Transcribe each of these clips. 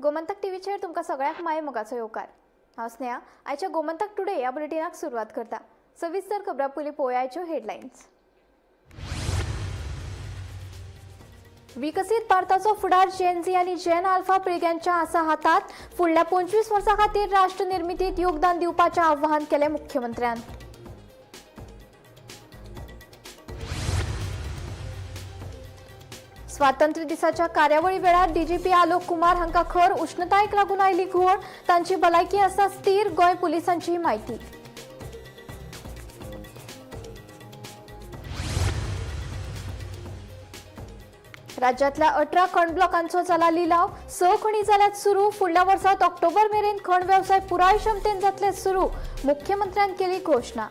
गोमंतक टीव्हीचेर तुमकां सगळ्यांक माये मोगाचो येवकार. हांव स्नेहा आयच्या गोमंतक टुडे ह्या बुलेटिनाक सुरवात करता. सविस्तर खबरां पयलीं पळोवया हेडलायन्स. विकसीत भारताचो फुडार जेन झी आनी जेन अल्फा पिळग्यांच्या आसा हातात. फुडल्या 25 वर्सां खातीर राष्ट्र निर्मितीत योगदान दिवपाचें आवाहन केलें मुख्यमंत्र्यान. स्वातंत्र्य दिसाच्या कार्यावळी वेळार डीजीपी आलोक कुमार हांकां खर उष्णतायेक लागून आयली घुंवळ. तांची भलायकी आसा स्थीर, गोंय पुलिसांची म्हायती. राज्यातल्या 18 खण ब्लॉकांचो जाला लिलाव. 6 खणी जाल्यात सुरू. फुडल्या वर्सात ऑक्टोबर मेरेन खण वेवसाय पुराय क्षमतेन जातले सुरू, मुख्यमंत्र्यान केली घोशणा.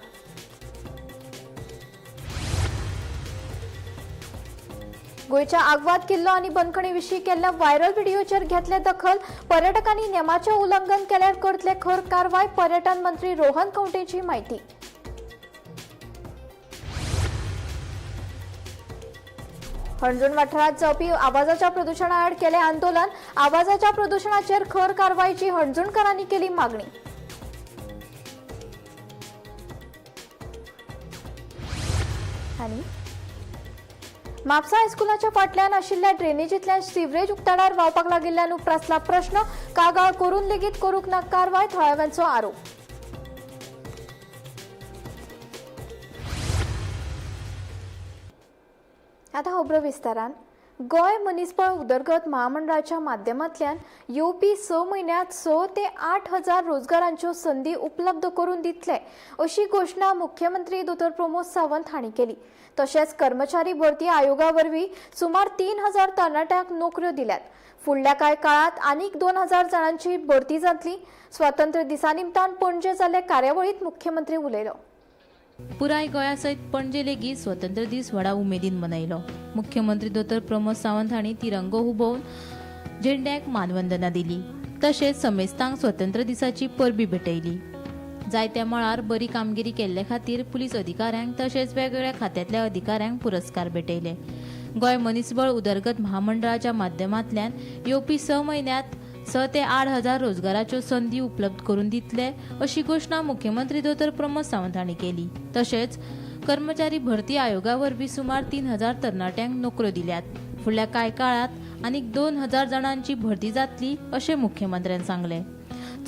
गोंयच्या आगवाद किल्लो आनी बंदखणी विशीं केल्ल्या व्हायरल व्हिडिओचेर घेतले दखल. पर्यटकांनी नेमाचें उल्लंघन केल्यार करतले खर कारवाय, पर्यटन मंत्री रोहन खंवटेची म्हायती. हणजूण वाठारांत जावपी आवाजाच्या प्रदुशणा आड केलें आंदोलन. आवाजाच्या प्रदुशणाचेर खर कारवायची हणजूणकारांनी केली मागणी. आनी म्हापसा हायस्कुलाच्या फाटल्यान आशिल्ल्या ड्रेनेजींतल्यान सिवरेज उक्ताडार व्हांवपाक लागिल्ल्यान उप्रासला प्रश्न. कागाळ करून लेगीत करूंक ना कारवाय, थळाव्यांचो आरोप. आतां खबरो विस्तारान. गोंय मनीसबळ उदरगत महामंडळाच्या माध्यमांतल्यान येवपी 6 म्हयन्यांत 6 ते 8 हजार रोजगारांच्यो संदी उपलब्ध करून दितले अशी घोशणा मुख्यमंत्री दोतोर प्रमोद सावंत हांणी केली. तशेंच कर्मचारी भरती आयोगा वरवीं सुमार 3000 तरणाट्यांक नोकऱ्यो दिल्यात. फुडल्या कांय काळांत आनीक 2000 जाणांची भरती जातली. स्वातंत्र्य दिसा निमतान पणजे जाल्ले कार्यावळींत मुख्यमंत्री उलयलो. पुराय गोंया सयत पणजे लेगीत स्वतंत्र दीस व्हडा उमेदीन मनयलो. मुख्यमंत्री दोतोर प्रमोद सावंत हांणी तिरंगो हुबोवन झेंड्याक मानवंदना दिली. तशेंच समेस्तांक स्वतंत्र दिसाची परबी भेटयली. जायत्या मळार बरी कामगिरी केल्ले खातीर पुलीस अधिकाऱ्यांक तशेंच वेगवेगळ्या खात्यांतल्या अधिकाऱ्यांक पुरस्कार भेटयले. गोंय मनीसबळ उदरगत महामंडळाच्या माध्यमांतल्यान येवपी 6 म्हयन्यांत 6 ते 8 हजार रोजगाराच्यो संदी उपलब्ध करून दितले अशी घोशणा मुख्यमंत्री दोतोर प्रमोद सावंत हांणी केली. तशेंच कर्मचारी भरती आयोगा वरवीं सुमार 3000 तरणाट्यांक नोकऱ्यो दिल्यात. फुडल्या कांय काळांत आनीक 2000 जाणांची भरती जातली अशें मुख्यमंत्र्यान सांगलें.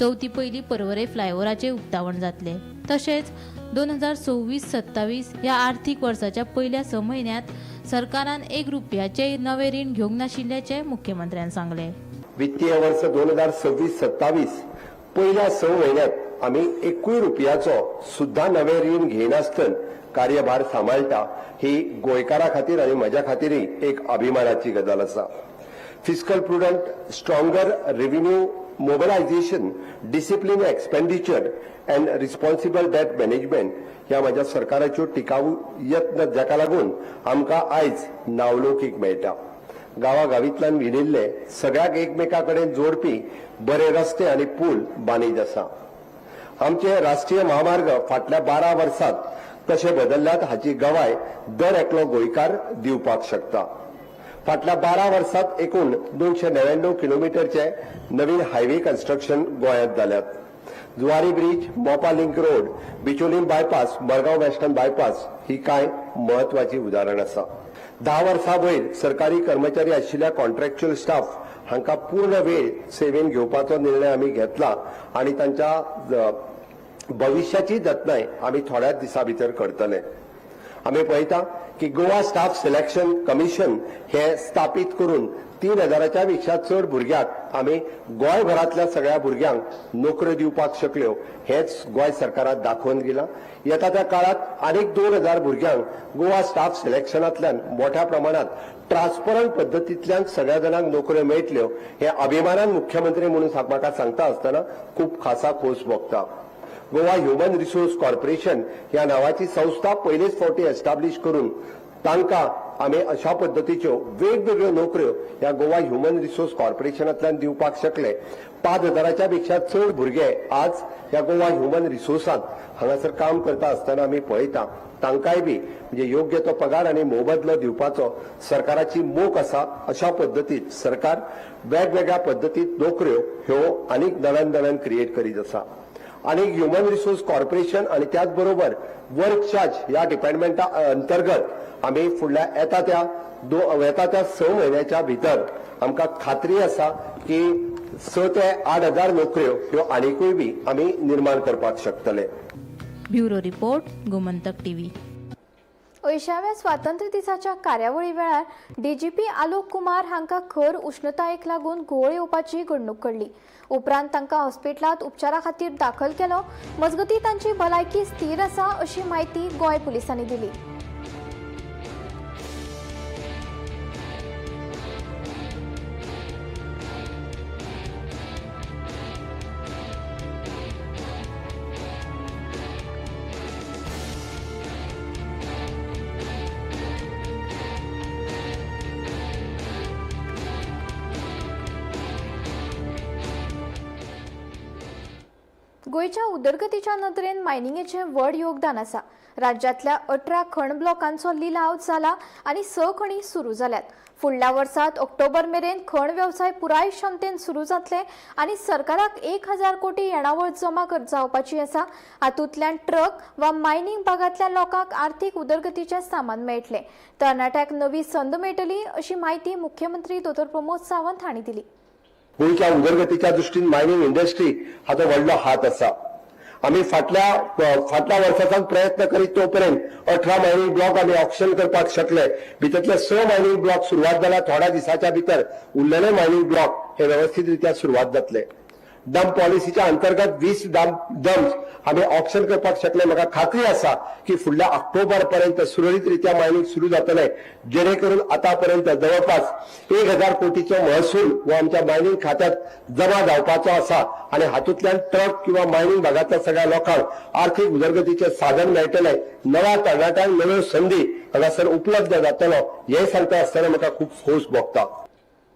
चवथी पयलीं पर्वरे फ्लायओव्हराचें उक्तावण जातलें. तशेंच 2026-27 ह्या आर्थीक वर्साच्या पयल्या 6 म्हयन्यांत सरकारान 1 रुपयाचें नवें रीण घेवंक नाशिल्ल्याचें मुख्यमंत्र्यान सांगलें. वित्तीय वर्स 2026-27 पयल्या 6 म्हयन्यांत आमी 1 रुपयाचो सुद्धा नवें रीण घेयनासतना कार्यभार सांबाळटा ही गोंयकारा खातीर आनी म्हज्या खातीरय एक अभिमानाची गजाल आसा. Fiscal prudent, stronger revenue mobilisation, discipline expenditure and responsible debt management ह्या म्हज्या सरकाराच्यो टिकाऊ यत्न जाका लागून आमकां आयज नावलौकीक मेळटा. गांवागांवींतल्यान विणिल्ले सगळ्याक एकमेका कडेन जोडपी बरे रस्ते आनी पूल बांदीत आसा. आमचे राष्ट्रीय महामार्ग फाटल्या 12 वर्सांत कशे बदलल्यात हाची गवाय दर एकलो गोंयकार दिवपाक शकता. फाटल्या 12 वर्सांत एकूण 299 किलोमिटरचे नवीन हायवे कन्स्ट्रक्शन गोंयांत जाल्यात. Zuari bridge, Mopa link road, Bicholim bypass, Margao western bypass ही कांय म्हत्वाची उदाहरण आसा. 10 वर्सां वयर सरकारी कर्मचारी आशिल्ल्या कॉन्ट्रॅक्च्युअल स्टाफ हांकां पूर्ण वेळ सेवेन घेवपाचो निर्णय आमी घेतला आनी तांच्या भविश्याची जतनाय आमी थोड्याच दिसां भितर करतले. आमी पळयता की गोवा स्टाफ सिलेक्शन कमिशन हे स्थापीत करून 3000 पेक्षा चड भुरग्यांक आमी गोंयभरांतल्या सगळ्या भुरग्यांक नोकऱ्यो दिवपाक शकल्यो हेच गोंय सरकाराक दाखोवन दिलां. येता त्या काळांत आनीक 2000 भुरग्यांक गोवा स्टाफ सिलेक्शनांतल्यान मोठ्या प्रमाणात ट्रान्सपरंट पद्दतींतल्यान सगळ्या जाणांक नोकऱ्यो मेळटल्यो हे अभिमानान मुख्यमंत्री म्हणून म्हाका सांगता आसतना खूब खासा खोस भोगता. गोवा ह्युमन रिसोर्स कॉर्पोरेशन ह्या नावाची संस्था पयलेच फावटी एस्टाब्लिश करून तांकां आमी अशा पद्दतीच्यो वेगवेगळ्यो नोकऱ्यो ह्या गोवा ह्युमन रिसोर्स कॉर्पोरेशनांतल्यान दिवपाक शकले. 5,000 पेक्षा चड भुरगे आज ह्या गोवा ह्युमन रिसोर्सांत हांगासर काम करता आसतना आमी पळयता. तांकांय बी म्हणजे योग्य तो पगार आनी मोबदलो दिवपाचो सरकाराची मोख आसा. अशा पद्दतीत सरकार वेगवेगळ्या पद्दतीत नोकऱ्यो ह्यो आनीक नव्यान नव्यान क्रिएट करीत आसा. आनी ह्युमन रिसोर्स कॉर्पोरेशन आनी त्याच बरोबर वर्क चार्ज ह्या डिपार्टमेंटा अंतर्गत आमी फुडल्या येता त्या 6 म्हयन्याच्या भितर आमकां खात्री आसा की 6 ते 8 हजार नोकऱ्यो ह्यो आनीकूय बी आमी निर्माण करपाक शकतले. Bureau report, Gomantak TV. 80व्या स्वातंत्र्य दिसाच्या कार्यावळी वेळार डीजीपी आलोक कुमार हांकां खर उश्णतायेक लागून घुंवळ येवपाची घडणूक घडली. उपरांत तांकां हॉस्पिटलांत उपचारा खातीर दाखल केलो. मजगतीं तांची भलायकी स्थिर आसा अशी म्हायती गोंय पुलिसांनी दिली. गोंयच्या उदरगतीच्या नदरेन मायनिंगेचें व्हड योगदान आसा. राज्यांतल्या 18 खण ब्लॉकांचो लिलाव जाला आनी 6 खणी सुरू जाल्यात. फुडल्या वर्सात ऑक्टोबर मेरेन खण वेवसाय पुराय क्षमतेन सुरू जातले आनी सरकाराक 1000 कोटी येणावळ जमा जावपाची आसा. हातूंतल्यान ट्रक वा मायनिंग भागांतल्या लोकांक आर्थीक उदरगतीचें सामान मेळटलें, तरणाट्यांक नवी संद मेळटली अशी म्हायती मुख्यमंत्री दोतोर प्रमोद सावंत हांणी दिली. गोंयच्या उदरगतीच्या दृष्टीन मायनिंग इंडस्ट्री हाचो व्हडलो हात आसा. आमी फाटल्या वर्सासान प्रयत्न करीत तो पर्यंत 18 मायनिंग ब्लॉक आमी ऑक्शन करपाक शकले. भितरले 6 मायनिंग ब्लॉक सुरवात जाल्या. थोड्या दिसाच्या भितर उरलेले मायनिंग ब्लॉक हे व्यवस्थित रित्या सुरवात जातले. डंप पॉलिसीच्या अंतर्गत 20 डंप्स आमी ऑक्शन करपाक शकले. म्हाका खात्री आसा की फुडल्या ऑक्टोबर पर्यंत सुरळीत रित्या मायनिंग सुरू जातले, जेणे करून आतापर्यंत जवळपास 1000 कोटीचो महसूल हो आमच्या मायनिंग खात्यात जमा जावपाचो आसा आनी हातूंतल्यान ट्रक किंवा मायनिंग भागांतल्या सगळ्या लोकांक आर्थीक उदरगतीचें साधन मेळटलें, नव्या तरणाट्यांक नव्यो संदी हांगासर उपलब्ध जातलो हें सांगता आसतना म्हाका खूब खोस भोगता.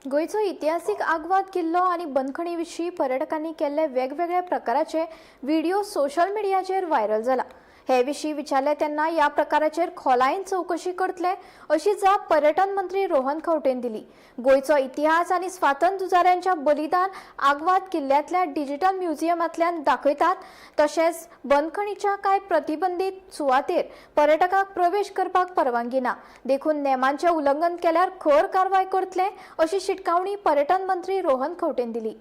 गोंयचो इतिहासीक आगवाद किल्लो आनी बंदखणी विशीं पर्यटकांनी केल्ले वेगवेगळ्या प्रकाराचे व्हिडिओ सोशल मिडियाचेर व्हायरल जाला. हे विशीं विचारले तेन्ना ह्या प्रकाराचेर खोलायेन चवकशी करतले अशी जाप पर्यटन मंत्री रोहन खंवटेन दिली. गोंयचो इतिहास आनी स्वातंत्र्य झुजाऱ्यांच्या बलिदान आगवाद किल्ल्यांतल्या डिजिटल म्युझियमांतल्यान दाखयतात. तशेंच बंदखणीच्या कांय प्रतिबंधीत सुवातेर पर्यटकांक प्रवेश करपाक परवानगी ना, देखून नेमांचें उल्लंघन केल्यार खर कारवाय करतले अशी शिटकावणी पर्यटन मंत्री रोहन खंवटेन दिली.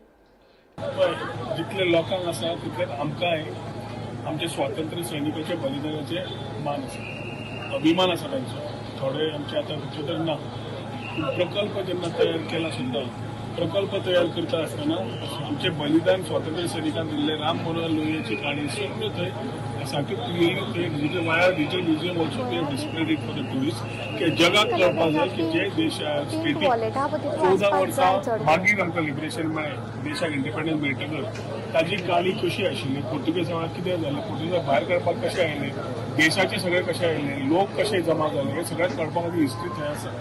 जितले लोकांक आसा तितले आमकांय आमचे स्वातंत्र्य सैनिकाचे बलिदानाचे मान आसा, अभिमान आसा तांचो. थोडे आमचे आतां भितर ना, पूण प्रकल्प जेन्ना तयार केला सुद्दां प्रकल्प तयार करता आसतना आमचे बलिदान स्वातंत्र्य सैनिकांक दिल्ले राम मनोहर लोहियाची काणी सगळ्यो थंय सारक्यो क्लियरली थंय digital via digital museum also we have displayed it for the tourist की जगाक कळपाक जाय की जे देशा स्टेटीक 14 वर्सां मागीर आमकां लिबरेशन मेळ्ळें, देशाक इंडिपेंडन्स मेळटकच ताजी काणी कशी आशिल्ली, पुर्तुगेजा वेळार कितें जालें, पुर्तुगेजा भायर काडपाक कशें आयले, देशाचे सगळे कशे आयले, लोक कशे जमा जाले, हे सगळें कळपा खातीर हिस्ट्री थंय आसा.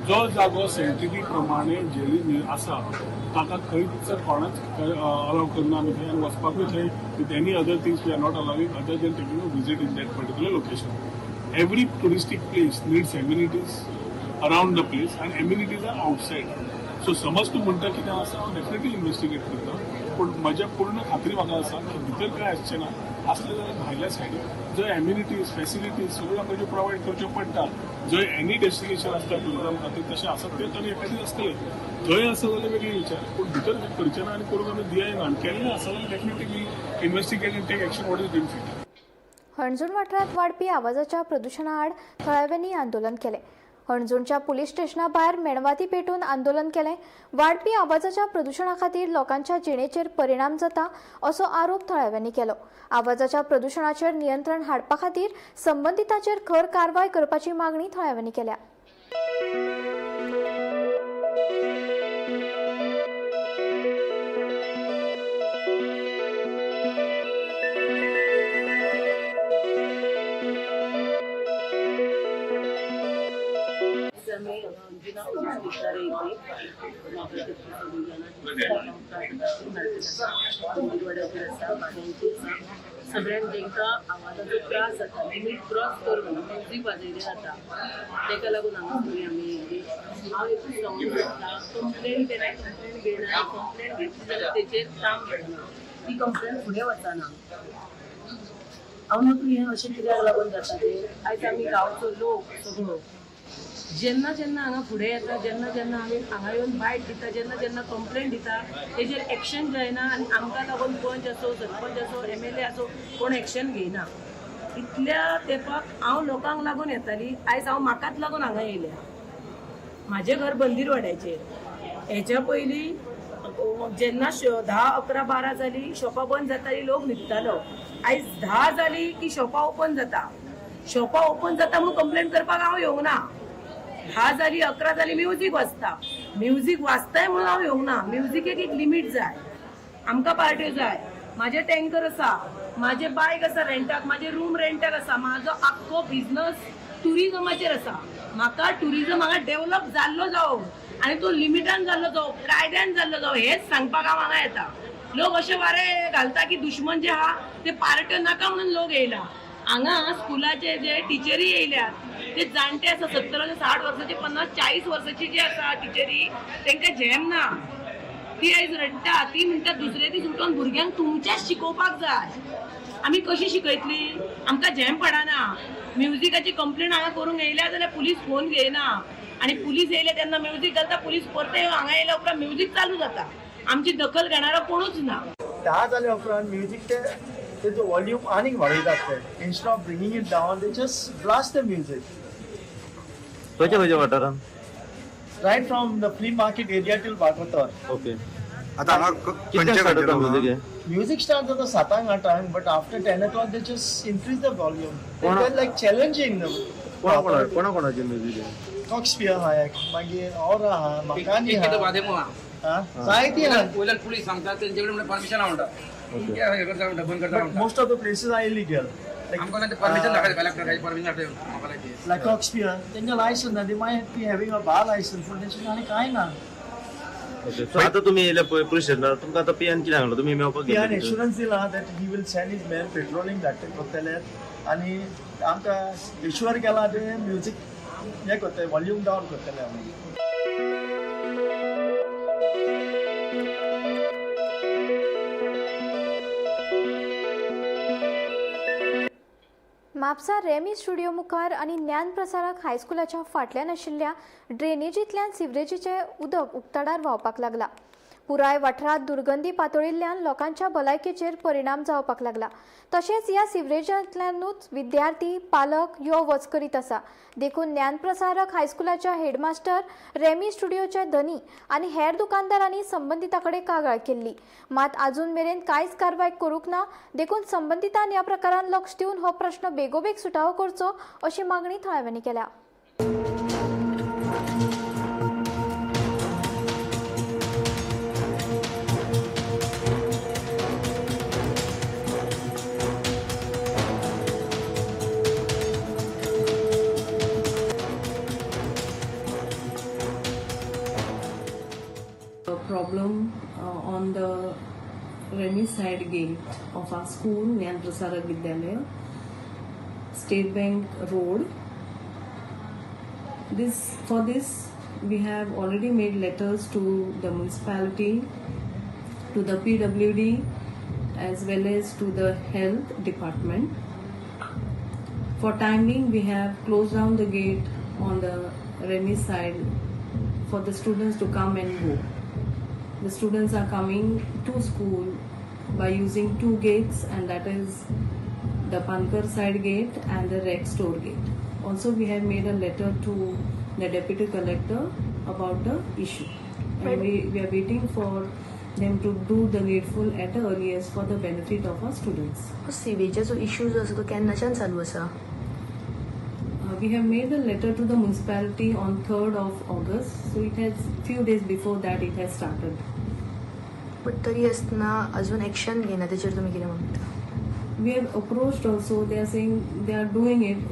जो जागो सेंचुरी प्रमाणे जेली आसा ताका खंयच कोणाच अलाव करना आमी थंय आनी वचपाकूय थंय with any other things we are not allowing other than taking a visit in that particular location. Every touristic place needs amenities around the place and amenities are outside. So समज तूं म्हणटा कितें आसा, हांव डेफिनेटली इन्वेस्टिगेट करता, पूण म्हज्या पूर्ण खात्री म्हाका आसा की भितर कांय आसचें ना. आसलें जाल्यार भायल्या सायडीन जंय एम्युनिटीज फॅसिलिटीज सगळ्यो आमकां ज्यो प्रोवायड करच्यो पडटा, जंय एनी डेस्टिनेशन आसता टुरिजम खातीर तशें आसत तें तरी एखादी आसतलें, थंय आसा जाल्यार वेगळी विचार, पूण भितर करचें ना आनी करूंक आमी दियाय ना. आनी केल्लें आसा जाल्यार definitely we investigate and take action what is deemed fit. Anjuna वाठारांत वाडपी आवाजाच्या प्रदुशणा आड थळाव्यांनी आंदोलन केलें. हणजूणच्या पुलीस स्टेशना भायर मेणवाती पेटून आंदोलन केलें. वाडपी आवाजाच्या प्रदुशणा खातीर लोकांच्या जिणेचेर परिणाम जाता असो आरोप थळाव्यांनी केलो. आवाजाच्या प्रदुशणाचेर नियंत्रण हाडपा खातीर संबंदिताचेर खर कारवाय करपाची मागणी थळाव्यांनी केल्या. बंदीरवाड्याचेर आसा, बांद्यांचेर आसा, सगळ्यांक तांकां आवाजाचो त्रास जाता. लिमीट क्रॉस करून म्युजीक वाजयलें जाता, ताका लागून हांगा फुडें आमी येयली. हांव एकूच सांगूंक सोदता, कंप्लेन केन्ना कंप्लेन घेयना, कंप्लेन घेतली जाल्यार तेचेर काम जायना, ती कंप्लेन फुडें वचना. हांव न्हू हें अशें कित्याक लागून जाता तें. आयज आमी गांवचो लोक सगळो जेन्ना जेन्ना हांगा फुडें येता, जेन्ना जेन्ना आमी हांगा येवन बायट दिता, जेन्ना जेन्ना कंप्लेन दिता, तेजेर एक्शन जायना आनी आमकां लागून पंच आसूं, सरपंच आसूं, MLA आसूं, कोण एक्शन घेयना. इतल्या तेंपाक हांव लोकांक लागून येताली, आयज हांव म्हाकाच लागून हांगा येयल्या. म्हाजें घर बंदीरवाड्याचेर. हेच्या पयलीं जेन्ना 10, 11, 12 जाली शॉपां बंद जाताली, लोक न्हिदतालो. आयज 10 जाली की शॉपां ओपन जाता. शॉपां ओपन जाता म्हणून कंप्लेन करपाक हांव येवंक ना. 10 जाली, 11 जाली म्युजीक वाजता, म्युजीक वाजताय म्हणून हांव येवंक ना. म्युजिकेक एक लिमीट जाय. आमकां पार्ट्यो जाय. म्हाजे टँकर आसा, म्हाजे बायक आसा रेंटाक, म्हाजे रूम रेंटाक आसा, म्हाजो आख्खो बिजनस ट्युरिजमाचेर आसा. म्हाका ट्युरिजम हांगा डेवलप जाल्लो जावं आनी तो लिमिटान जाल्लो जावं, कायद्यान जाल्लो जावं, हेच सांगपाक हांव हांगा येता. लोक अशे वारे घालता की दुश्मन जे आहा ते पार्ट्यो नाका म्हणून लोक येयला. हांगा स्कुलाचे जे टिचरी येयल्यात ते जाणटे आसा, 70, 60 वर्साचे, 50, 40 वर्साची जी आसा टिचरी, तांकां झेम ना. ती आयज रडटा, ती म्हणटा दुसरे दीस उठोन भुरग्यांक तुमच्याच शिकोवपाक जाय. आमी कशी शिकयतली? आमकां झेम पडना. म्युजिकाची कंप्लेन हांगा करूंक येयल्या जाल्यार पुलीस फोन घेयना, आनी पुलीस येयले तेन्ना म्युजीक घालता, पुलीस परते हांगा येयल्या उपरांत म्युजीक चालू जाता. आमची दखल घेणारो कोणूच ना. 10 जाल्या उपरांत म्युजीक ते तेजो वॉल्यूम आनीक वाडयतात ते. Instead of bringing it down they just blast the music. खंयच्या खंयच्या वाठारान? Right from the flea market area till Vagator. Okay. आतां हांगा कितल्यांक स्टार्ट जाता म्युजीक हें? म्युजीक स्टार्ट जाता 7, 8, but after 10 o'clock they just increase the volume. Like challenging. कोणा कोणाचें म्युजीक हें? कॉक्सपियर आहा एक, मागीर और आहा, मकानी आहा, जायती आहा. वयल्यान पुलीस सांगता तेंचे कडेन परमिशन म्हणटा, But most of the places are illegal. आमकां परमिशन दाखयता, कलेक्टर परमिशन दाखयता. Like Coxpier, तेंका लायसन्स ना, they might be having a bar license, पूण तेंचे आनी कांय ना. ओके. सो आतां तुमी येयले पळय पुलीस स्टेशनार, तुमकां आतां पीएन कितें सांगलां? तुमी मेळपाक पीएन गेले? एश्युरन्स दिला that he will send his man patrolling धाडटे करतले आनी आमकां एश्युअर केला ते म्युजीक हें करतले, वॉल्यूम डावन करतले आमी. म्हापसा रेमी स्टुडियो मुखार आनी ज्ञानप्रसारक हायस्कुलाच्या फाटल्यान आशिल्ल्या ड्रेनेजींतल्यान सिवरेजीचें उदक उक्ताडार व्हांवपाक लागला. पुराय वाठारांत दुर्गंधी पातळिल्ल्यान लोकांच्या भलायकेचेर परिणाम जावपाक लागला. तशेंच ह्या सिवरेजांतल्यानूच विद्यार्थी, पालक यो वच करीत आसा. देखून ज्ञानप्रसारक हायस्कुलाच्या हेडमास्टर, रेमी स्टुडियोचे धनी आनी हेर दुकानदारांनी संबंदिता कडेन कागाळ केल्ली. मात आजून मेरेन कांयच कारवाय करूंक ना. देखून संबंदितान ह्या प्रकारान लक्ष दिवन हो प्रश्न बेगोबेग सुटावो करचो अशी मागणी थळाव्यांनी केल्या. Problem on the Remy side gate of our school, Gyan Prasarak Vidyalaya, State Bank Road. For this we have already made letters to the municipality, to the PWD, as well as to the health department. For time being, we have closed down the gate on the Remy side for the students to come and go. The students are coming to school by using 2 gates, and that is the Pankar side gate and the Rec store gate. Also, we have made a letter to the deputy collector about the issue, and we are waiting for them to do the needful at the earliest for the benefit of our students. सिवेजाचो issue जो आसा तो केन्नाच्यान चालू आसा? We have made a letter to the municipality on 3rd of August, so it has few days before that it has started. But तरी आसतना अजून action घेना, तेचेर तुमी कितें म्हणटा? We have approached also, they are saying they are doing it,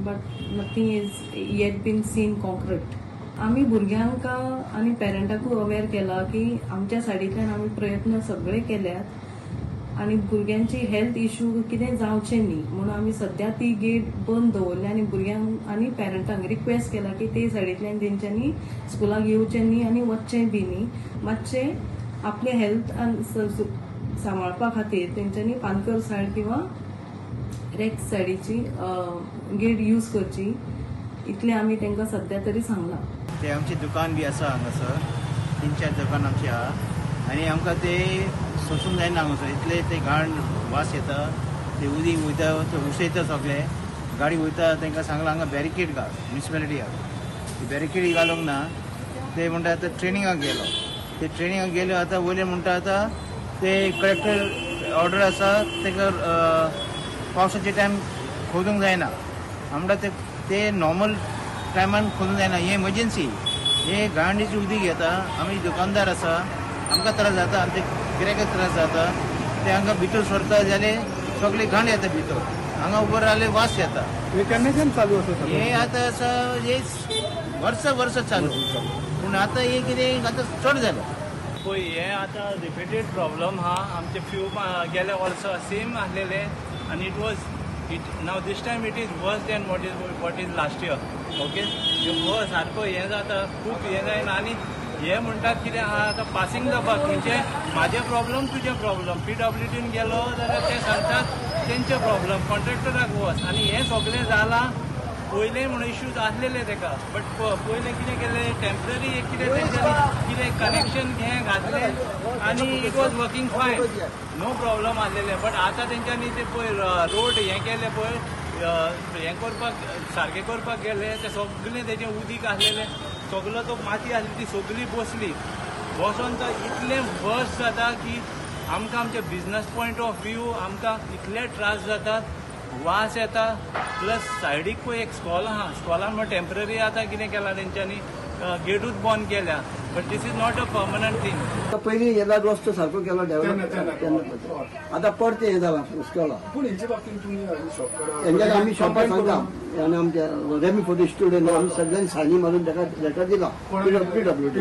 but nothing is yet been seen concrete. आमी भुरग्यांक आनी पेरंटाकूय अवेर केला की आमच्या सायडींतल्यान आमी प्रयत्न सगळे केल्यात आनी भुरग्यांची हेल्थ इशू कितें जावचें न्ही म्हणून आमी सद्या ती गेट बंद दवरल्या आनी भुरग्यांक आनी पेरंटांक रिक्वेस्ट केला की ते सायडींतल्यान तेंच्यांनी स्कुलाक येवचें न्ही आनी वचचें बी न्ही. मातशें आपले हेल्थ सांबाळपा खातीर तेंच्यांनी पानकर सायड किंवा रेक्स सायडीची गेट यूज करची, इतलें आमी तांकां सद्या तरी सांगलां. ते आमची दुकान बी आसा हांगासर, 3-4 दुकान आमची आहा आनी आमकां ते सोसूंक जायना हांगासर, इतले ते घाण वास येता, ते उदीक वयता, उसयता सगळे गाडी वयता. तांकां सांगलां हांगा बॅरिकेड घाल, म्युनिसिपेलिटी आहा, ती बॅरिकेड घालूंक ना. ते म्हणटा आतां ट्रेनिंगाक गेलो, ते ट्रेनिंगाक गेले आतां वयले म्हणटा आतां ते कलेक्टर ऑर्डर आसा ताका पावसाचे टायम खोदूंक जायना. म्हणटा ते नॉर्मल टायमान खोदूंक जायना, हे इमर्जन्सी, हे घाणीची उदीक येता. आमी दुकानदार आसा, आमकां त्रास जाता, आमचे गिरायकाक त्रास जाता. ते हांगा भितर सरता जाल्यार सगळे घाण येता भितर, हांगा उबो रावले वास येता. हे केन्नाच्यान चालू आसा हे? आतां आसा हे वर्सां वर्सां चालू, पूण आतां हे कितें आतां चड जालें. पळय हे आतां रिपीटेड प्रॉब्लम आहा आमचे. फ्यू गेल्या वर्सा सेम आसलेले आनी it was it now this time it is worse than what is last year. Okay, सारको हें जाता, खूब हें जायना. आनी हे म्हणटात कितें आहा आतां पासींग the बक, म्हणजे म्हाजे प्रॉब्लम तुजे प्रॉब्लम. पीडब्ल्यूडीन गेलो जाल्यार ते सांगतात तेंचे प्रॉब्लम, कॉन्ट्रॅक्टराक वच. आनी हें सगळें जालां पयलें म्हणून इश्यूज आसलेले तेका, बट पयलें कितें केलें टेम्पररी एक कितें तेंच्यांनी कितें कनेक्शन हें घातलें आनी it was working fine, no problem आसलेलें. बट आतां तेंच्यांनी ते पळय रोड हें केलें पळय, हें करपाक सारकें करपाक गेले ते सगळें तेजें उदीक आसलेलें सगलो तो माती आसली ती सगळी बसली. बसोन तो इतलें वर्स जाता की आमकां आमचे बिजनस पॉयंट ऑफ व्यू आमकां इतले त्रास जातात, वास येता. प्लस सायडीक पळय एक स्कॉल आहा, स्कॉलान म्हण टेम्पररी आतां कितें केलां तेंच्यांनी गेटूच बंद केल्या, but this is not a permanent thing. पयलीं येला रस्तो सारको केलो डेव्हलप, आतां परतें हें जालां स्कॉला. पूण हेंचे बाबतींत तुमी हेंच्या आमी शॉपार सांगता आनी आमच्या रेमी फोटो स्टुडंट आमी सगळ्यांनी सायनी मारून ताका लेटर दिला पीडब्ल्यूडी.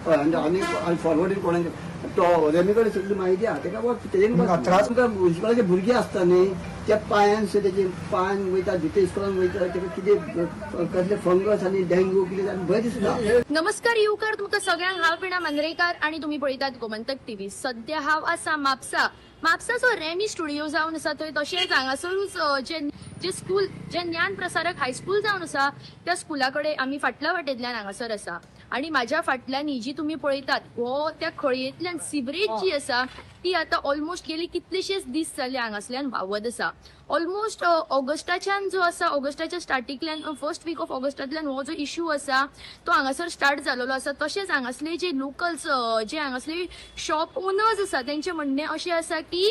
हय, आनी आनी फॉरवर्डींग कोणाक तो रेमी कडेन सगळी म्हायती आहा ताका. त्रास इस्कॉलाचे भुरगे आसता न्ही, त्या पांयान तेजे पांयान वयता भितर इस्कॉलान वयता, ताका कितें कसले फंगस आनी डेंग्यू कितें भंय दिसता. नमस्कार येवकार तुमकां सगळ्यांक. हांव वीणा मांद्रेकार आनी तुमी पळयतात गोमंतक टीव्ही. सद्या हांव आसा म्हापसा. म्हापसाचो रेमी स्टुडिओ जावन आसा थंय, तशेंच हांगासरूच जे स्कूल जे ज्ञान प्रसारक हायस्कूल जावन आसा त्या स्कुला कडेन आमी फाटल्या वाटेंतल्यान हांगासर आसा. आनी म्हाज्या फाटल्यान ही जी तुमी पळयतात हो त्या खळयेंतल्यान सिवरेज जी आसा ती आतां ऑलमोस्ट गेली कितलेशेच दीस जाले हांगासल्यान व्हांवत आसा. ऑलमोस्ट ऑगस्टाच्यान जो आसा, ऑगस्टाच्या स्टार्टिंगल्यान फर्स्ट वीक ऑफ ऑगस्टांतल्यान हो जो इश्यू आसा तो हांगासर स्टार्ट जालेलो आसा. तशेंच हांगासले जे लोकल्स जे हांगासले शॉप ओनर्स आसा तेंचें म्हणणें अशें आसा की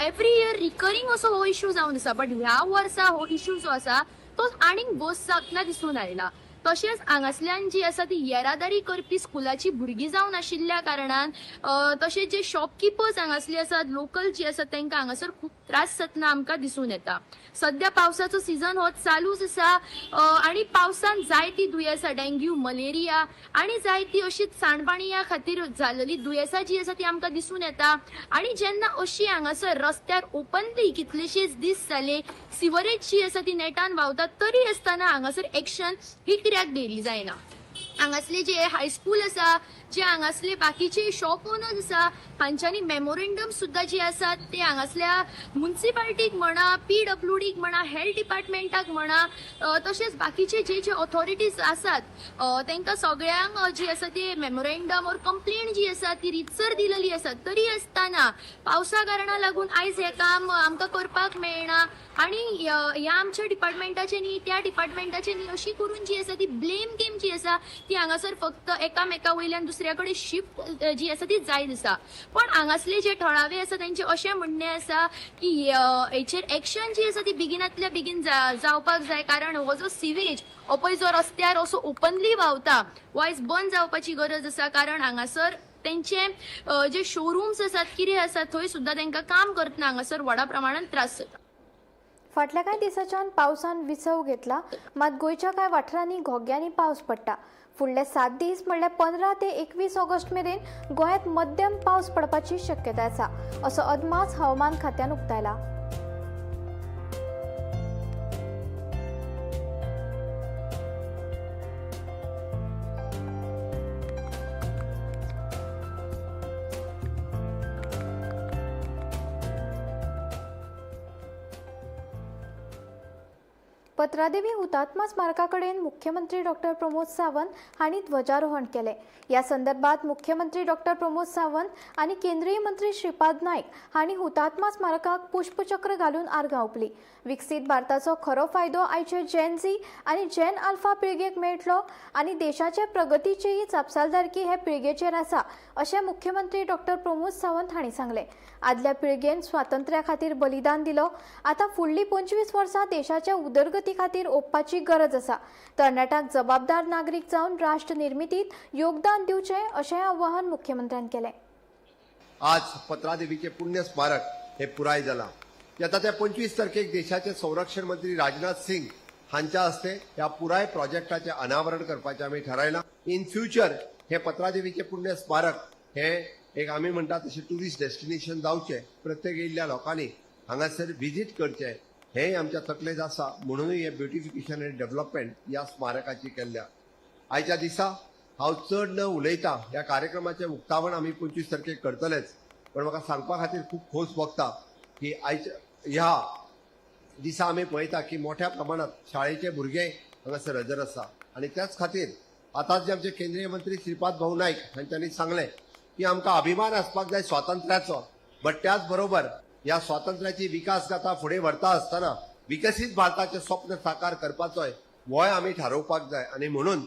एवरी इयर रिकरींग असो हो इश्यू जावन आसा, बट ह्या वर्सा हो इश्यू जो आसा तो आनीक वर्स जातना दिसून आयला. तशेंच हांगासल्यान जी आसा ती येरादारी करपी स्कुलाची भुरगीं जावन आशिल्ल्या कारणान तशेंच जे शॉपकिपर्स हांगासले आसात, लोकल जी आसात तांकां हांगासर खूब त्रास जातना आमकां दिसून येता. सद्या पावसाचो सिजन हो चालूच आसा आनी पावसान जायती दुयेंसां, डेंग्यू, मलेरिया आनी जायती अशी सांडपाणया खातीर जाल्ली दुयेंसां जी आसा ती आमकां दिसून येता. आनी जेन्ना अशी हांगासर रस्त्यार ओपनली कितलेशेच दीस जाले सिवरेज जी आसा ती नेटान व्हांवता, तरी आसतना हांगासर एक्शन ही कित्याक घेतली जायना. हांगासले जे हायस्कूल आसा, जे हांगासले बाकीचे शॉप ओनर्स आसा हांच्यांनी मेमोरेंडम सुद्दां जे आसात ते हांगासल्या मुन्सिपाल्टीक म्हणा, पीडब्ल्यूडीक म्हणा, हेल्थ डिपार्टमेंटाक म्हणा, तशेंच बाकीचे जे जे ऑथॉरिटीज आसात तांकां सगळ्यांक जी आसा ती मेमोरेंडम ऑर कंप्लेन जी आसा ती रितसर दिलेली आसा. तरी आसतना पावसा कारणा लागून आयज हें काम आमकां करपाक मेळना आनी ह्या आमच्या डिपार्टमेंटाचे न्ही त्या डिपार्टमेंटाचे न्ही अशी करून जी आसा ती ब्लेम गेम जी आसा ती हांगासर फक्त एकामेका वयल्यान दुसऱ्या कडेन शिफ्ट जी आसा ती जायत आसा. पण हांगासले जे थळावे आसा तेंचें अशें म्हणणें आसा की हेचेर एक्शन जी आसा ती बेगिनांतल्या बेगीन जावपाक जाय, कारण हो जो सिवेज हो पळय जो रस्त्यार असो ओपनली व्हांवता हो आयज बंद जावपाची गरज आसा, कारण हांगासर तेंचे जे शोरूम्स आसात कितें आसा थंय सुद्दां तांकां काम करतना हांगासर व्हडा प्रमाणान त्रास जाता. फाटल्या कांय दिसाच्यान पावसान विसव घेतला, मात गोंयच्या कांय वाठारांनी घोग्यांनी पावस पडटा. फुडले 7 दीस म्हणल्यार 15 ते 21 ऑगस्ट मेरेन गोंयांत मध्यम पावस पडपाची शक्यताय आसा असो अदमास हवामान खात्यान उक्तायला. पत्रादेवी हुतात्मा स्मारका कडेन मुख्यमंत्री डॉक्टर प्रमोद सावंत हांणी ध्वजारोहण केलें. ह्या संदर्भात मुख्यमंत्री डॉक्टर प्रमोद सावंत आनी केंद्रीय मंत्री श्रीपाद नायक हांणी हुतात्मा स्मारकाक पुष्पचक्र घालून आर्गां ओंपली. विकसीत भारताचो खरो फायदो आयचे जेन झी आनी जेन अल्फा पिळगेक मेळटलो आनी देशाचे प्रगतीचीय जापसालदारकी हे पिळगेचेर आसा अशें मुख्यमंत्री डॉक्टर प्रमोद सावंत हांणी सांगलें. आदल्या पिळगेन स्वातंत्र्या खातीर बलिदान दिलो, आतां फुडलीं 25 वर्सां देशाच्या उदरगती खातीर ओंपपाची गरज आसा. तरणाट्यांक जबाबदार नागरीक जावन राष्ट्र निर्मितीत योगदान दिवचें अशें आवाहन मुख्यमंत्र्यान केलें. आज पत्रादेवीचे पुण्य स्मारक हे पुराय जालां. येता त्या 25 तारखेक देशाचे संरक्षण मंत्री राजनाथ सिंग हांच्या हस्ते ह्या पुराय प्रोजेक्टाचें अनावरण करपाचें आमी थारायलां. इन फ्युचर हे पत्रादेवीचे पुण्य स्मारक हे एक आमी म्हणटा तशें ट्युरिस्ट डेस्टिनेशन जावचें, प्रत्येक येयल्ल्या लोकांनी हांगासर विजीट करचें हें आमच्या तकलेंत आसा, म्हणूनय हें ब्युटिफिकेशन आनी डेव्हलपमेंट ह्या स्मारकाची केल्ल्या. आयच्या दिसा हांव चड न उलयता ह्या कार्यक्रमाचें उक्तावण आमी 25 तारखेक करतलेच, पण म्हाका सांगपा खातीर खूब खोस भोगता की आयच्या ह्या दिसा आमी पळयता की मोठ्या प्रमाणात शाळेचे भुरगे हांगासर हजर आसा आनी त्याच खातीर आतांच जे आमचे केंद्रीय मंत्री श्रीपाद भाऊ नायक हांच्यांनी सांगलें की आमकां अभिमान आसपाक जाय स्वातंत्र्याचो, बट त्याच बरोबर ह्या स्वातंत्र्याची विकास गाथा फुडें व्हरता आसतना विकसीत भारताचें स्वप्न साकार करपाचोय होय आमी थारोवपाक जाय. आनी म्हणून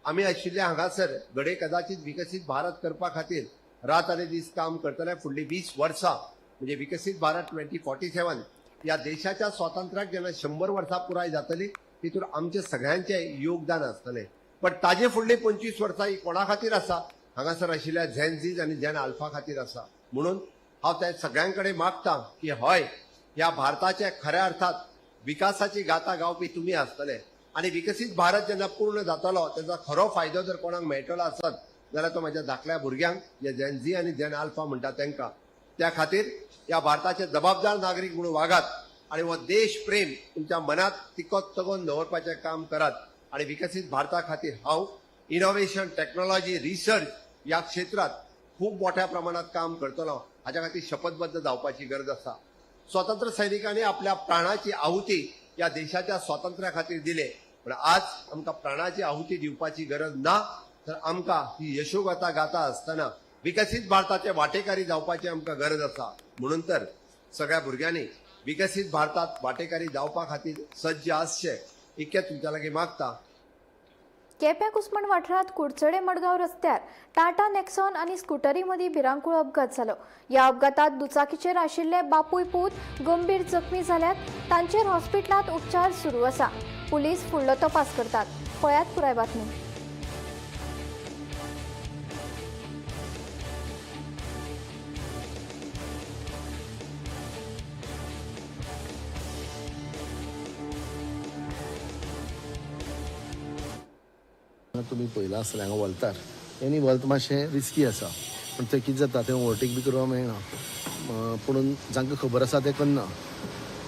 आमी आशिल्ले हांगासर घडये कदाचित विकसीत भारत करपा खातीर रात आनी दीस काम करतले. फुडलीं 20 वर्सां म्हणजे विकसीत भारत 2047 ह्या देशाच्या स्वातंत्र्याक जेन्ना 100 वर्सां पुराय जातली तितून आमचें सगळ्यांचें योगदान आसतलें. पण ताजे फुडलीं 25 वर्सां ही कोणा खातीर आसा? हांगासर आशिल्ल्या झेन झीज आनी झेन अल्फा खातीर आसा. म्हणून हांव त्या सगळ्यां कडेन मागता की हय ह्या भारताच्या खऱ्या अर्थात विकासाची गाथा गावपी तुमी आसतले आनी विकसीत भारत जेन्ना पूर्ण जातलो तेजो खरो फायदो जर कोणाक मेळटलो आसत जाल्यार तो म्हाज्या धाकल्या भुरग्यांक जे झेन झी आनी झेन अल्फा म्हणटा तांकां. त्या खातीर ह्या भारताचे जबाबदार नागरीक म्हणून वागात आनी हो देश प्रेम तुमच्या मनात तिकोत तगोवन दवरपाचें काम करात आनी विकसीत भारता खातीर हांव इनोव्हेशन, टेक्नॉलॉजी, रिसर्च ह्या क्षेत्रात खूब मोठ्या प्रमाणात काम करतलो हाच्या खातीर शपथबद्ध जावपाची गरज आसा. स्वतंत्र सैनिकांनी आपल्या प्राणाची आहुती ह्या देशाच्या स्वातंत्र्या खातीर दिले, पण आज आमकां प्राणाची आहुती दिवपाची गरज ना, तर आमकां ही यशोगाथा गाता आसतना विकसीत भारताचे वाटेकारी जावपाची आमकां गरज आसा. म्हणून तर सगळ्या भुरग्यांनी विकसीत भारतात वाटेकारी जावपा खातीर सज्ज आसचें इतकें तुमच्या लागीं मागता. केप्यां कुसमण वाठारांत कुडचडे मडगांव रस्त्यार टाटा नेक्सॉन आनी स्कुटरी मदीं भिरांकूळ अपघात जालो. ह्या अपघातात दुचाकीचेर आशिल्ले बापूय पूत गंभीर जखमी जाल्यात. तांचेर हॉस्पिटलांत उपचार सुरू आसा. पुलीस फुडलो तपास करतात. पळयात पुराय बातमी. तुमी पळयलां आसतलें हांगा वल्तार एनी वल्त मातशें रिस्की आसा, पूण थंय कितें जाता थंय ओवरटेक बी करूंक मेळना, पूण जांकां खबर आसा तें करना.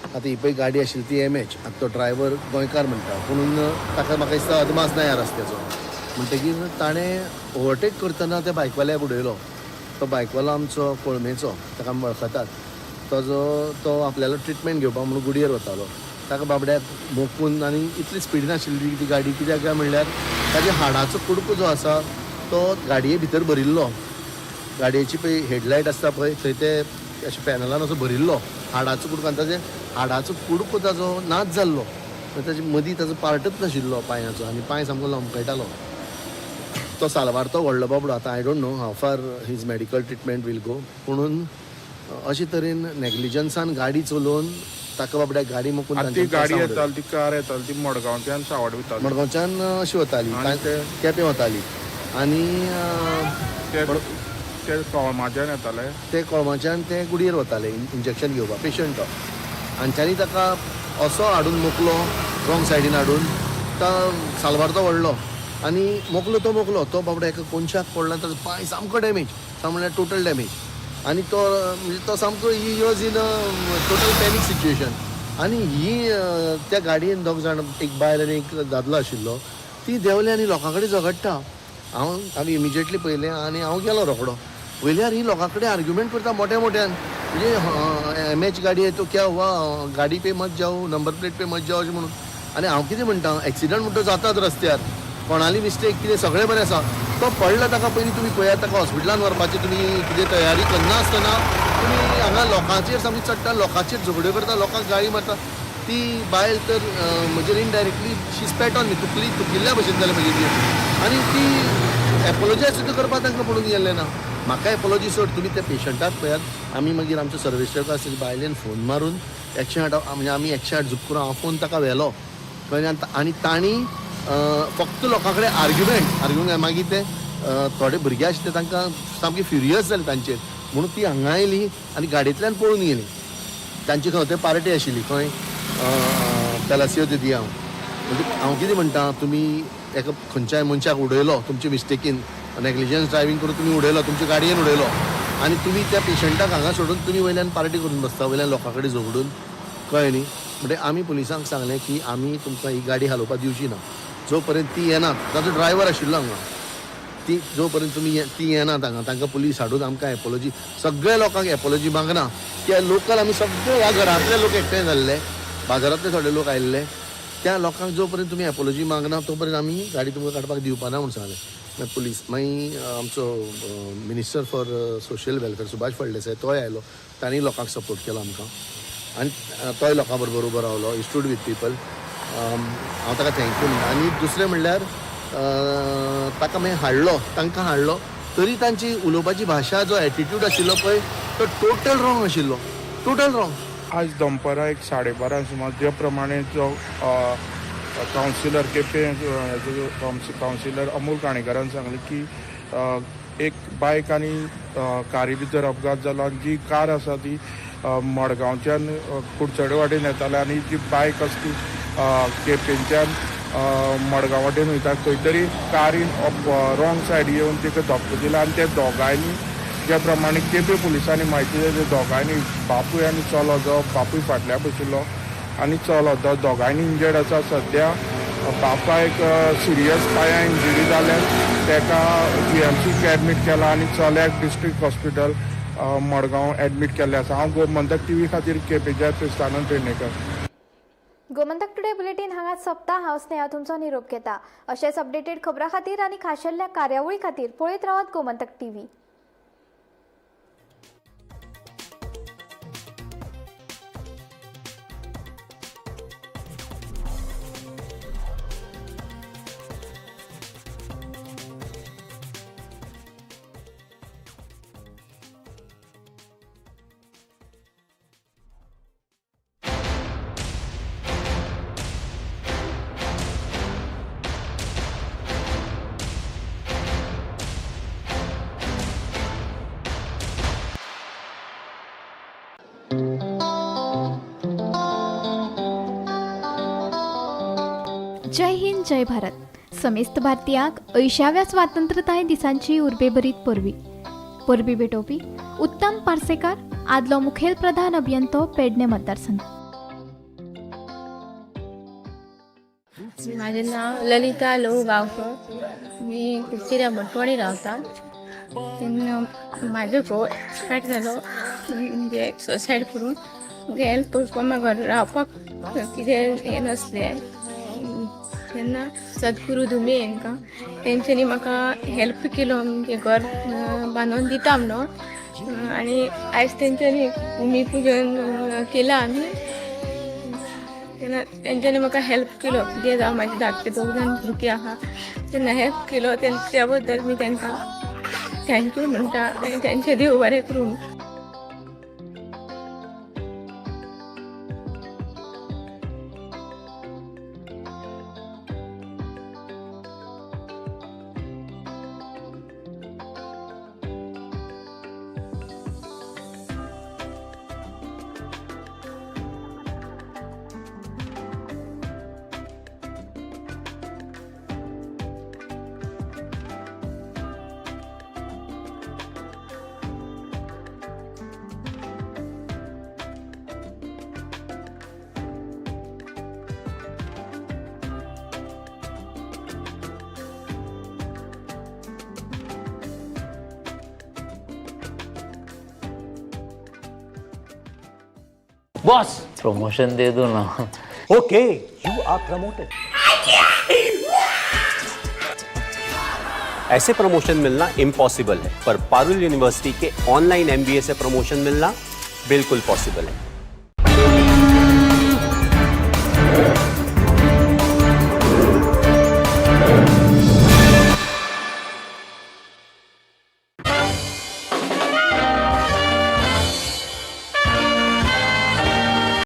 आतां ही पळय गाडी आशिल्ली ती एम एच, आतां तो ड्रायव्हर गोंयकार म्हणटा, पूण ताका म्हाका दिसता अदमास ना ह्या रस्त्याचो, म्हणटकीर ताणें ओवरटेक करतना त्या बायकवाल्याक उडयलो. तो बायकवालो आमचो कोळमेचो, ताका आमी वळखतात. तो जो तो आपल्यालो ट्रिटमेंट घेवपाक म्हणून गुडयेर वतालो, ताका बाबड्याक मोखून आनी इतली स्पिडीन आशिल्ली ती गाडी, कित्याक काय म्हणल्यार ताच्या हाडाचो कुडको जो आसा तो गाडये भितर भरिल्लो. गाडयेची पळय हेडलायट आसता पळय थंय ते अशें पॅनलान असो भरिल्लो हाडाचो कुडको, आनी ताजे हाडाचो कुडको ताजो नाच जाल्लो, ताजे मदीं ताजो पार्टच नाशिल्लो पांयाचो, आनी पांय सामको लमकळटालो. तो साल्वार तो व्हडलो बाबडो, आतां I don't know how far his medical treatment will go, पुणून अशे तरेन नेग्लिजन्सान गाडी चलोवन ताका बाबड्याक गाडी मोखून ती गाडी येताली, ती कार येताली, ती मडगांवच्यान सावड वताली, मडगांवच्यान अशी वताली, केपें वताली, आनी ते कोळमाच्यान येताले, ते कोळमाच्यान ते गुडयेर वताले इंजेक्शन घेवपाक पेशंट तो. हांच्यांनी ताका असो हाडून मोकलो, रॉंग सायडीन हाडून, तो साल्वार तो व्हडलो आनी मोकलो तो मोकलो तो बाबडो एका कोनशाक पडला, ताजो पांय सामको डॅमेज, म्हणल्यार टोटल डॅमेज. आनी तो म्हणजे तो सामको he was in a total panic situation. आनी ही त्या गाडयेन दोग जाण, एक बायल आनी एक दादलो आशिल्लो, ती देंवले आनी लोकां कडेन झगडटा. हांव आमी इमिजिएटली पळयलें आनी हांव गेलो रोखडो. पयल्यार ही लोकां कडेन आर्ग्युमेंट करता मोठ्या मोठ्यान, म्हणजे एम एच गाडी है तो क्या हुआ, गाडी पे मत जाओ, नंबर प्लेट पे मत जाओ अशें म्हणून. आनी हांव कितें म्हणटा, एक्सिडंट म्हणटा जातात रस्त्यार, कोणाली मिस्टेक कितें सगळें बरें आसा. तो पडला ताका पयलीं तुमी पळयात, ताका हॉस्पिटलान व्हरपाची तुमी कितें तयारी करनासतना तुमी हांगा लोकांचेर सामकी चडटा, लोकांचेर झगड्यो करता, लोकांक गाळी मारता. ती बायल तर म्हजेर indirectly she spat on me, तुकली तुकिल्ल्या भशेन जालें म्हजें ती. आनी ती एपोलॉजायज सुद्दां करपाक तांकां पडून गेल्लें ना. म्हाका एपोलॉजी सोड, तुमी त्या पेशंटाक पळयात. आमी मागीर आमच्या सर्वेस्टराक आसा बायलेन फोन मारून 108, म्हणजे आमी 108 झूप करून हांव फोन ताका व्हेलो. कळ्ळें? आनी तांणी फक्त लोकां कडेन आर्ग्युमेंट मागीर ते थोडे भुरगे आशिल्ले तांकां सामके फ्युरियस जाले तांचेर, म्हणून ती हांगा आयली आनी गाडयेंतल्यान पळून गेली. तांची खंय थंय पार्टी आशिल्ली, खंय पॅलासियो दे दियांव. म्हणजे हांव कितें म्हणटा, तुमी एका खंयच्याय मनशाक उडयलो तुमचे मिस्टेकीन, नेग्लिजन्स ड्रायव्हींग करून तुमी उडयलो, तुमचे गाडयेन उडयलो, आनी तुमी त्या पेशंटाक हांगा सोडून तुमी वयल्यान पार्टी करून बसता, वयल्यान लोकां कडेन झगडून. कळ्ळें न्ही? म्हणजे आमी पुलिसांक सांगलें की आमी तुमकां ही गाडी हालोवपाक दिवची ना जो पर्यंत ती येनात. ताचो ड्रायव्हर आशिल्लो हांगा, ती जो पर्यंत तुमी ती येनात हांगा, तांकां पुलीस हाडून आमकां एपोलॉजी, सगळ्या लोकांक एपोलॉजी मागना. त्या लोकल आमी सगळे ह्या घरांतले लोक एकठांय जाल्ले, बाजारांतले थोडे लोक आयिल्ले, त्या लोकांक जो पर्यंत तुमी एपोलॉजी मागना तो पर्यंत आमी गाडी तुमकां काडपाक दिवपाना म्हूण सांगलें. मागीर पुलीस, मागीर आमचो minister for social welfare Subhash Phaldesai तोय आयलो, तांणी लोकांक सपोर्ट केलो आमकां आनी तोय लोकां बरोबर उबो रावलो, he stood with people. हांव ताका thank you म्हणटा. आनी दुसरें म्हणल्यार ताका मागीर हाडलो, तांकां हाडलो तरी तांची उलोवपाची भाशा, जो एटिट्यूड आशिल्लो पळय तो टोटल रॉंग आशिल्लो, टोटल रॉंग. आज दनपारां एक 12:30 सुमार जे प्रमाणे जो कावन्सिलर केपें कावन्सिलर अमोल काणेकारान सांगलें की एक बायक आनी कारी भितर अपघात जालो आनी जी कार आसा ती मडगांवच्यान कुडचडे वाटेन येताले आनी जी बायक आसा ती केपेंच्यान मडगांव वाटेन वयता, खंय तरी कारीन रॉंग सायड येवन तिका धपको दिला आनी त्या दोगांयनी ज्या प्रमाणे केपें पुलिसांनी म्हायती दिली, दोगांयनी बापूय आनी चलो, जो बापूय फाटल्या बशिल्लो आनी चलो, दोगांयनी इंजर्ड आसा. सद्या बापायक सिरियस पांया इंजरी जाल्यान ताका GMC admit केला आनी चल्याक डिस्ट्रिक्ट हॉस्पिटल मडगांव एडमीट केल्लें आसा. हांव गोमंतक टीव्ही खातीर केपेंच्या क्रिस्तानंद पेडणेकर. गोमंतक टुडे बुलेटीन हांगा सोंपता. हांव स्नेहा तुमचो निरोप घेता. अशेच अपडेटेड खबरां खातीर आनी खाशेल्या कार्यावळी खातीर पळयत रावात गोमंतक टीव्ही. जय हिंद, जय भारत. समेस्त भारतीयांक 80व्या स्वातंत्रताय दिसांची उर्बेभरीत परबी. परबी भेटोवपी उत्तम पार्सेकार, आदलो मुखेल प्रधान अभियंतो, पेडणे मतदारसंघ. माझे नाव ललिता लो गावकर. मी कुडचिऱ्या भटवाडी रावता. तेन्ना म्हाजो घोव एक्सपायर जालो, म्हणजे सुसायड करून. हेल्प करपाक म्हाका घरा रावपाक कितें हें नासलें. तेन्ना सद्गुरू धुमे हांकां तेंच्यांनी म्हाका हेल्प केलो, म्हणजे घर बांदून दिता म्हणून. आनी आयज तेंच्यांनी भुमी पुजन केलां आमी. तेन्ना तेंच्यांनी म्हाका हेल्प केलो, कितें जावं म्हाजे धाकटे दोग जाण भुरगीं आहा तेन्ना हेल्प केलो. त्या बद्दल मी तांकां thank you म्हणटा आनी तेंचें देव बरें करूं. बॉस, प्रमोशन दे दो ना। Okay, you are promoted. ऐसे प्रमोशन मिलना इम्पॉसिबल है, पर पारुल यूनिवर्सिटी के ऑनलाइन एमबीए से प्रमोशन मिलना बिल्कुल पॉसिबल है।